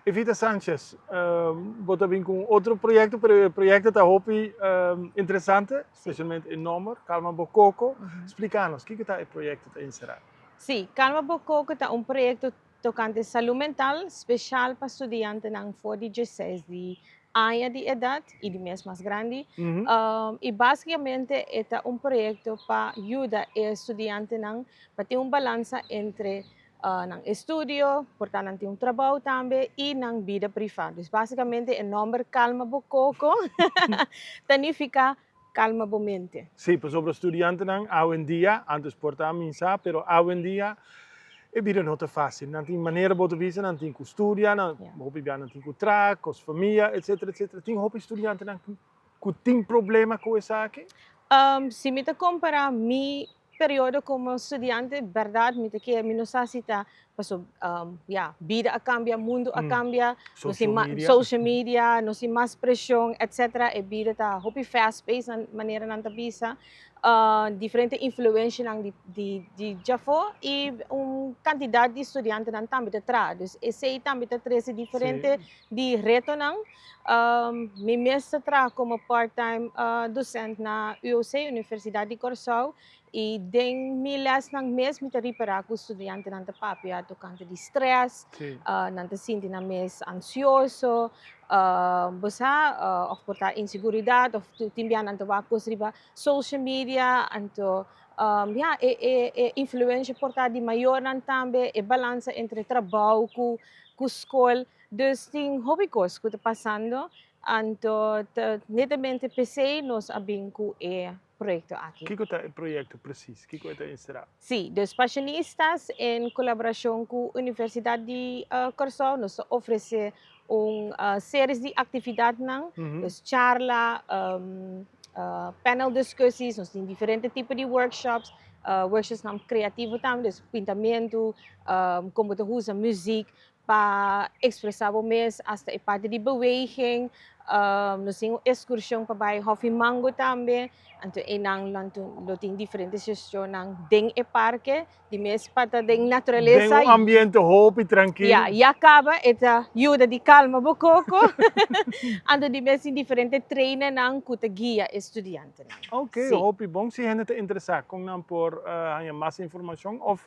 Evita Sanchez, bo ta bin ku un otro proyekto, pero e proyekto ta hopi interesante, spesialmente e nomber, Kalma Bo Koko. Splika nos, kiko ta e proyekto ta enserá? Sí, Kalma Bo Koko ta un proyekto tokante salú mental, spesial pa studiantenan for di 16 di aña di edat i di mes mas grandi. I básikamente e ta un proyekto pa yuda e studiantenan pa tin un balansa entre nan estudio, por ta nan tin un trabou tambe, i nan bida privá. Dus básikamente e nòmber Kalma Bo Koko ta nifiká kalma bo mente. Sí, pasobra studiantenan awendia, antes por ta minsa, pero awendia e bida no ta fásil. Nan tin manera bo ta bisa, nan tin ku studia, nan hopi bia nan tin ku traha, kos famia, etcetera, etcetera. Tin hopi studiantenan ku tin problema ku esaki? Si mi ta kompará mi periodo komo studiante, bèrdat mi ta kere, mi no sa si ta paso ya, bida a kambia, mundu a kambia, nos tin Social media. Social media, nos tin mas preshon, etcetera. E bida ta hopi fast pace, nan manera nan ta bisa. Diferente influencianan di djafó i un kantidat di studiantenan tambe ta traha. Dus esei tambe ta trese diferente di retonan. Mi mes ta traha komo part-time docent na UOC, Universidat di Kòrsou, i den mi lèsnan mes mi ta ripará ku studiantenan ta papia tokante di strès, nan ta sinti nan mes ansioso, bo sa, òf por ta inseguridat òf tin bia nan ta wak kos riba social media, anto ya, e influensia por ta di mayornan tambe, e balansa entre trabou ku skol. Dus tin hopi kos ku ta pasando, anto ta netamente p'esei nos a bin ku e proyekto aki. Kiko ta e proyekto presis? Kiko e ta enserá? Sí, dus Passionistas en kolaborashon ku Universidat di Kòrsou nos ta ofresé un series di aktividatnan, dus charla, panel discussies, nos tin diferente tipo di workshops, workshopsnan kreativo tambe, dus pintamentu, kon bo ta usa muzik pa ekspresá bo mes, asta e parti di beweging. Nos tin un ekskurshon pa bai Hòfi Mango tambe. Anto einan lo tin diferente seshonnan den e parke, di mes pa ta den naturalesa. Den un ambiente hopi trankil. Ya, ya kaba e ta yuda di kalma bo koko. Anto di mes tin diferente trainernan ku ta guia e studiantenan. Oke, hopi bon. Si hende ta interesá, kon nan por haña mas informashon òf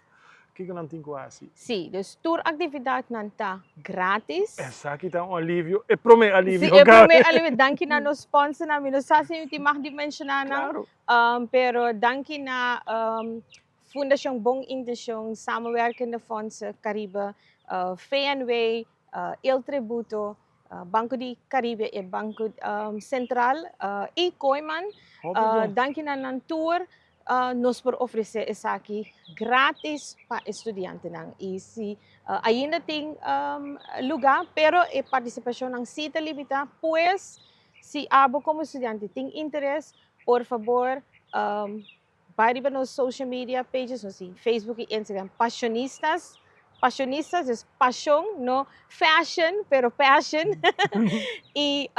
kiko nan tin ku hasi? Sí, dus tur aktividatnan ta gratis. Esaki ta un alivio, e promé alivio. Sí, e promé alivio. Danki na nos sponsornan. Mi no sa si mi tin mag di menshoná nan. Klaro. Pero danki na Fundashon Bon Intenshon, Samenwerkende Fondsen Caribe, VNW, El Tributo, Banco di Caribe e Banco Central i Kooyman. Danki na nan tur nos por ofresé esaki gratis pa e studiantenan. I si ainda tin lugá, pero e partisipashonnan sí ta limitá, pues si abo komo studiante tin interes, por fabor bai riba nos social media pages, nos tin Facebook i Instagram, Passionistas, Passionistas es pashon, no fashion, pero passion. I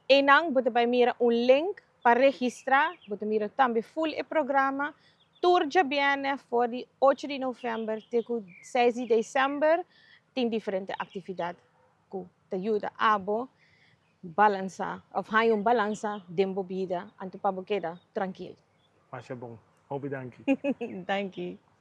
einan bo ta bai mira un link pa registrá, bo ta mira tambe full e programa. Tur djabièrnè for di 8 di novèmber te ku 6 di desèmber tin diferente aktividat ku ta yuda abo balansa òf haña un balansa den bo bida anto pa bo keda trankil. Masha bon. Hopi danki. Danki.